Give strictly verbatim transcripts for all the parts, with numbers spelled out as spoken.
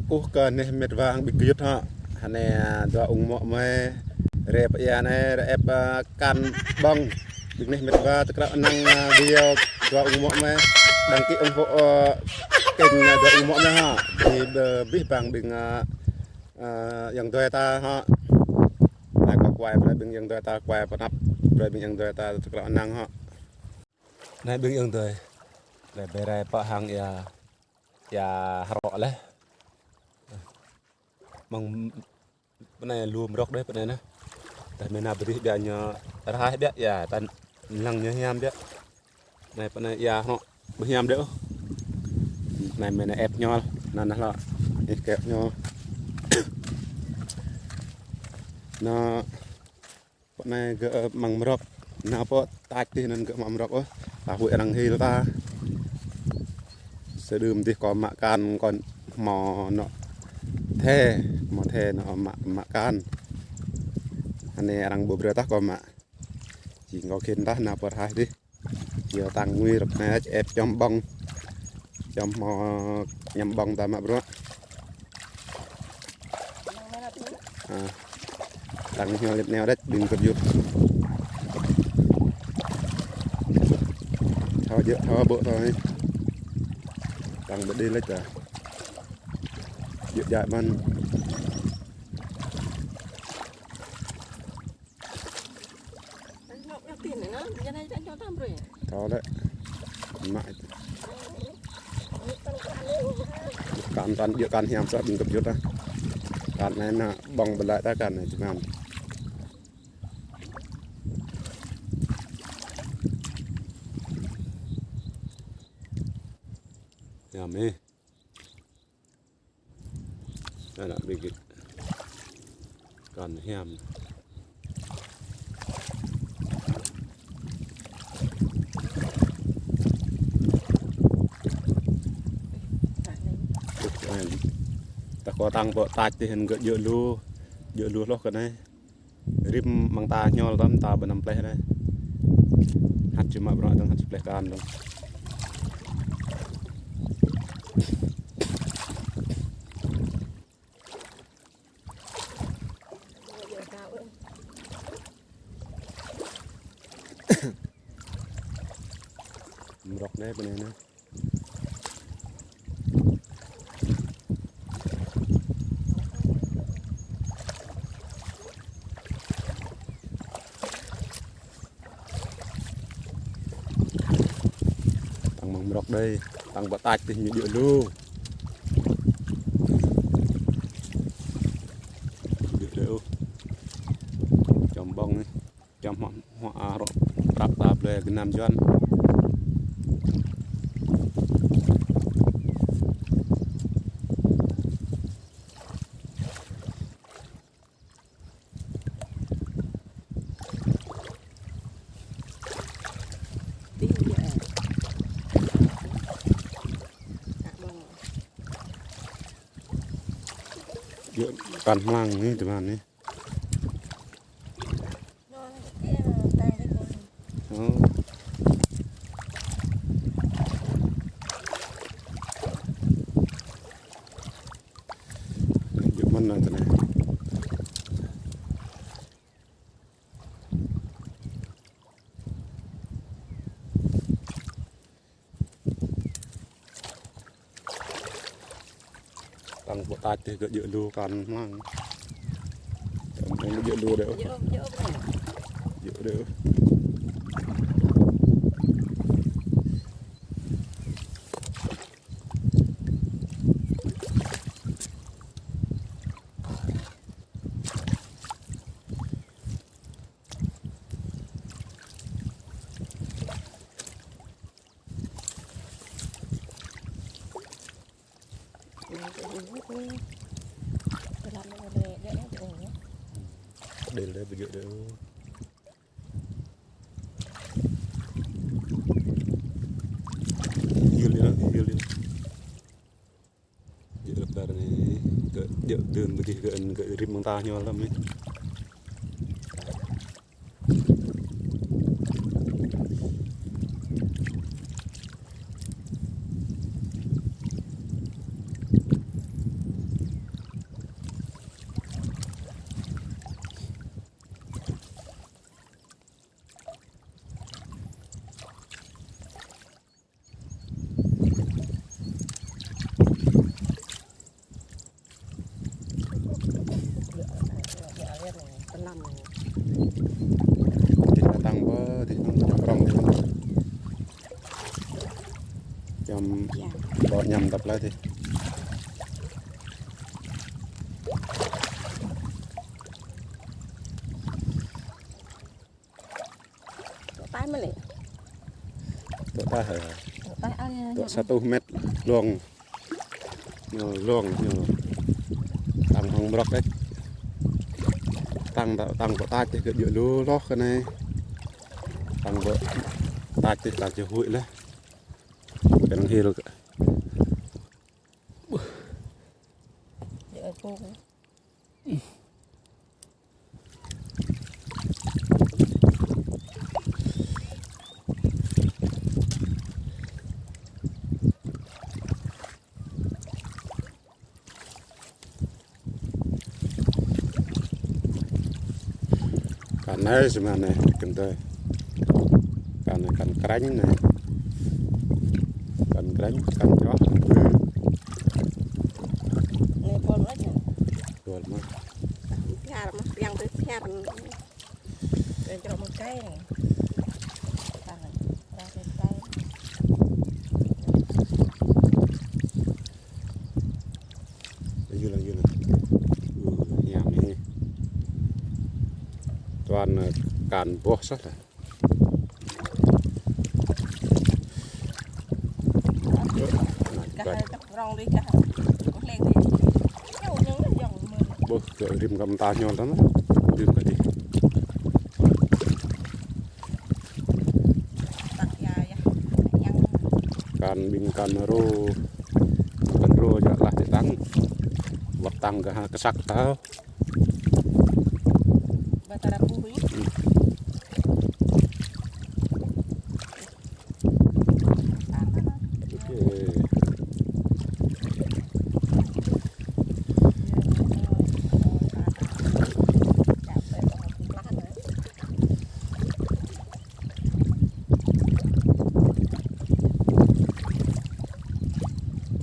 Ơ kơ neh met wa ƀing gơyut hă. Hơnai, a, dua ung mŏ mơi. Rai pơ ia anai, rai ĕp, a, akan ƀơ̆ng. Ƀing neh met wa tơkrao năng, a, video dua ung mŏ mơi. Đăng ký ủng hộ, a, kênh, a, dua ung mŏ mơi hă. Ƀing, a, abih bang ƀing, a, a, ayŏng adơi ta hă. Anai kơ kuai brơi ƀing ayŏng adơi ta, kuai pơnăp brơi ƀing ayŏng adơi ta tơkrao năng hă. Anai ƀing ayŏng adơi. Lĕ ƀơi rai pơ hăng ia, ia hrŏ laih. Mơ̆ng pơ anai lu mrŏk đơi pơ anai nă. Tơdah mơ̆ng anai bơrih biă ñu rơhaih biă ia, tăn lăng ñu hiam biă. Anai pơ anai ia hrŏ ƀu hiam đơi ôh. Anai mơ̆ng anai ĕp ñol, anŭn nă lŏ. Ih kĕp ñol. Nă pơ anai gơ̆, ơ, mơ̆ng mrŏk. Nă pơ tač tih anŭn gơ̆ mă mrŏk ôh. Ta huĭ arăng hil ta. Sơdơ̆m tih kâo mă akan kâo hmâo nŏ the, hmâo the nŏ mă, mă akan. Hơnai arăng ƀu brơi tah kâo mă. Či ngŏ khĭn tah nă pơ rơhaih tih. Yua tăng ngui rơ̆k anai ĕp čom ƀơ̆ng. Čom hmâo ñăm ƀơ̆ng ta mă bruă. A, tăng ñu lĕ neo đĕč ƀing gơyut. Thâo jơ̆, thâo ƀô̆ thâo anai. Tăng ƀu đĭ lĕč ta. Jơ̆ jai mơ̆n. Thâo lĕ. Mă. Akan tăn jơ̆ akan hiam sa ƀing gơyut ta. Akan anai nă ƀơ̆ng ƀơlai ta akan anai čơman. Hiam ih. Ană ƀing gơyut. Akan hiam. Tah kâo tăng pơ tač tih hăng gơ̆ jơ̆ lu. Jơ̆ lu hloh kơ anai. Rĭm mơ̆ng ta ñol tăm ta ƀu năm pleh anai. Hăt či mă bruă dơ̆ng, hăt či pleh akan dơ̆ng. Mrŏk anai pơ anai nă. Tăng mơ̆ng mrŏk đơi, tăng pơ tač tih ñu jơ̆ lu. Jơ̆ đơi ôh. Čom ƀơ̆ng anai. Čom hmâo, hmâo, a, hrŏ prăp ta blơi gơnam Yuan. Jơ̆ akan hmăng anai, tơman anai. Ơ. Jơ̆ mơ̆n anai tơ anai. Tăng pơ tač tih gơ̆ jơ̆ lu akan hmăng. Tăng pơ jơ̆ lu đơi ôh. Jơ̆, jơ̆ ôh. Jơ̆ đơi ôh. Đel đơi, ƀu jơ̆ đơi. Hiu đơi, hiu đơi. Jơ̆ rơpa anai, gơ̆ jơ̆ dơ̆ng bơdih gơ̆, gơ̆ rĭm mơ̆ng ta ñol lăm anai. Tăp laih tih. Tŏ taih mơ̆n lĕ. Tŏ taih hă? Tŏ taih ăn. Tŏ sa rơtuh mét lông. Ñu lông ñu. Tăng hăng mrŏk ĕč. Tăng ta, tăng pơ tač tih kơ djơ̆ lu loh kơ anai. Tăng pơ tač tih ta či huĭ laih. Kơ năng hil kơ. Djơ̆ pô. Kan anai sĭt mơ̆n anai, kơnơ̆ng tơi. Kan anai kan krĕnh anai. Kan krĕnh, kan čoh. Anai pol mơ̆n. Pol mơ̆n. Phiar mơ̆n, phiar tơi phiar. Anai čroh mơ̆ng kai anai. Tang anai, čroh mơ̆ng kai. Yơh lah, yơh lah. Uh, hiam ih. Toàn, ờ, cạn bớt sah lah. Bớt kơ rĭm kơ mơta ñu tơm. Rĭm kơ tih. Kan ƀing kan rô, kan rô jă lah tơtăng. Wăt tăng kơ ha kơsăk tao. Ba ta ră puh ih.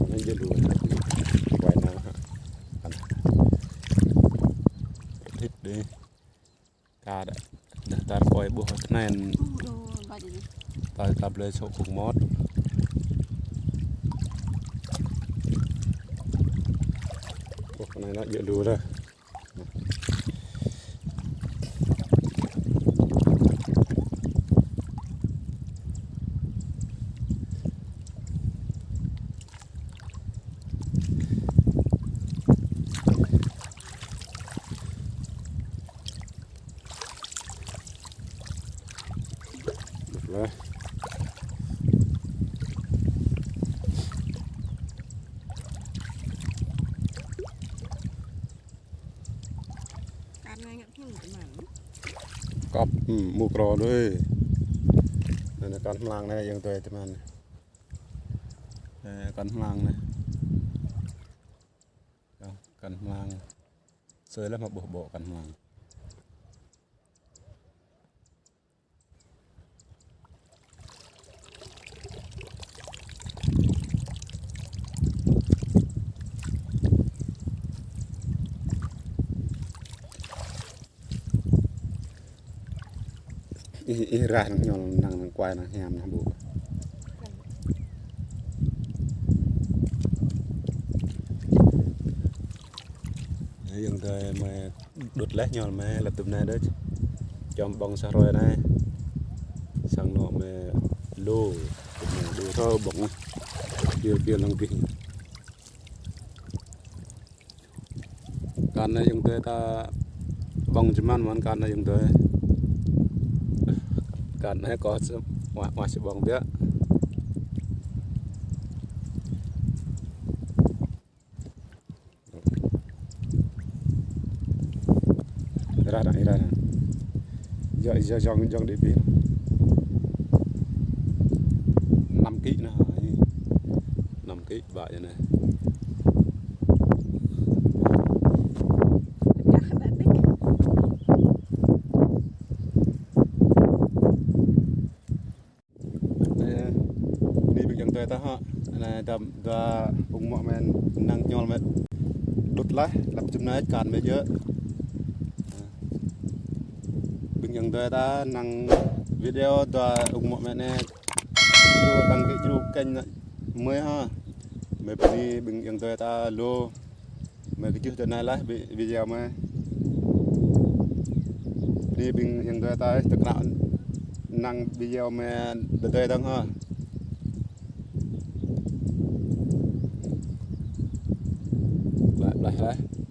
Anai jơ̆ lu. Quay nao hă. Ăn. Thịt đi. Ka đa, đa tar quay ƀuh tơnai. Đu, đu, ba đi. Ta, ta blơi sô kung mot. Ƀuh tơnai anai jơ̆ lu dah. Được rồi. Kan anai ngă hiư̆m tơman. Kăp, hm, mŭk rô đơi. Anai, anai kan hmlang anai ayŏng adơi tơman. Anai kan hmlang anai. Kan, kan hmlang. Sơi lah mă ƀuh ƀô̆ kan hmlang. Ih, ih, rah năng ñol năng, năng quay năng hiam năng ƀu. Ayŏng adơi mơi đŭt laih ñol mơi lăp tŭm anai đôč. Čom ƀơ̆ng sa hrơi anai. Sang anŏ mơi lu, tŭm anai lu thâo ƀơ̆ng ah. Piel piel năng gih. Kan anai ayŏng adơi ta ƀơ̆ng jơman mơ̆n kan anai ayŏng adơi. Kan anai kâo sa, wa, wa sa ƀơ̆ng biă. Ih rah, ih rah. Yơh, yơh, jŏng, jŏng đi pi. Năm ký anai. Năm ký ƀă anai. Anai, anai ƀing ayŏng adơi ta hă. Anai, dua, dua ung mŏ mơi năng ñol mơi đŭt laih, lăp tŭm anai kan mơi djơ̆. Ƀing ayŏng adơi ta năng video dua ung mŏ mơi anai. Đăng ký jru kênh mơi hă. Mơi bơni ƀing ayŏng adơi ta lu. Mơi kơjưh tơ anai laih vi-, video mơi. Bơni ƀing ayŏng adơi ta tơkră năng video mơi tơdơi dơ̆ng hă. Laih, laih, laih.